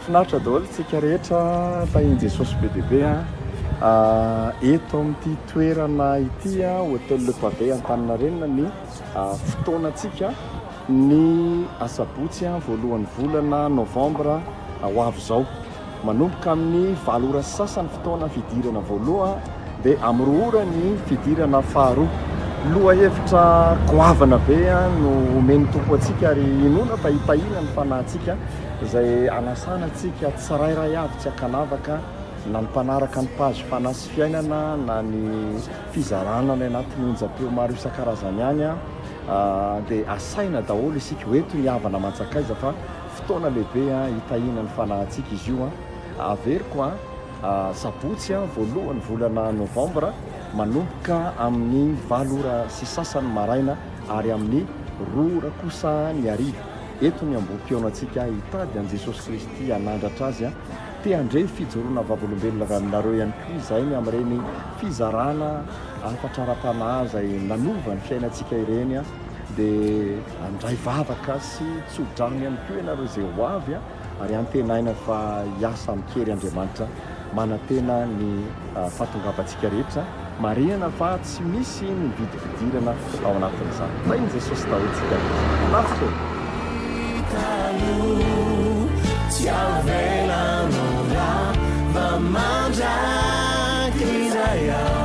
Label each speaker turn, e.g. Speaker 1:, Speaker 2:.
Speaker 1: Finaritra daholo tsika rehetra, tahin'i Jesosy be dia be an. Eto amin'ity toerana ity Hotel Le Pavé Antaninarenina ny fotoanantsika ny asabotsy voalohan'ny volana novambra ho avy izao. Manomboka amin'ny valo ora sy sasany fotoana fidirana voaloha dia amin'ny roa ora ny fidirana faharoa. Lohahevitra goavana be no omen'ny Tompo antsika ary inoana fa hitahiana ny fanahintsika izay anasana antsika tsirairay avy tsy ankanavaka na ny mpanaraka ny page Fanahy sy Fiainana na ny fizarana any anatin'ny onjam-peo maro isan-karazany any dia asaina daholo isika ho eto ny havana aman-tsakaiza fa Fotoana lehibe hitahiana ny fanahintsika izy io. Averiko an, sabotsy voalohan'ny volana novambra, manomboka amin'ny valo ora sy sasany maraina ary amin'ny roa ora kosa ny hariva. Eto ny ambohi-pihaonantsika hitady an'i Jesosy Kristy hanandratra Azy. Te handre fijoroana vavolombelona avy aminareo ihany koa izahay ny amin'ireny fizarana hafatra ara-panahy izay nanova ny fiainantsika ireny. Dia handray vavaka sy tso-drano ihany koa ianareo izay ho avy ary antenaina fa hiasa amin-kery Andriamanitra. Manantena ny fahatongavantsika rehetra. Marihana fa tsy misy ny vidim-pidirana ao anatin'izany. Tahin'i Jesosy daholo tsika rehetra. Finaritra e!
Speaker 2: Tsy avelanao rava mandrakizay aho.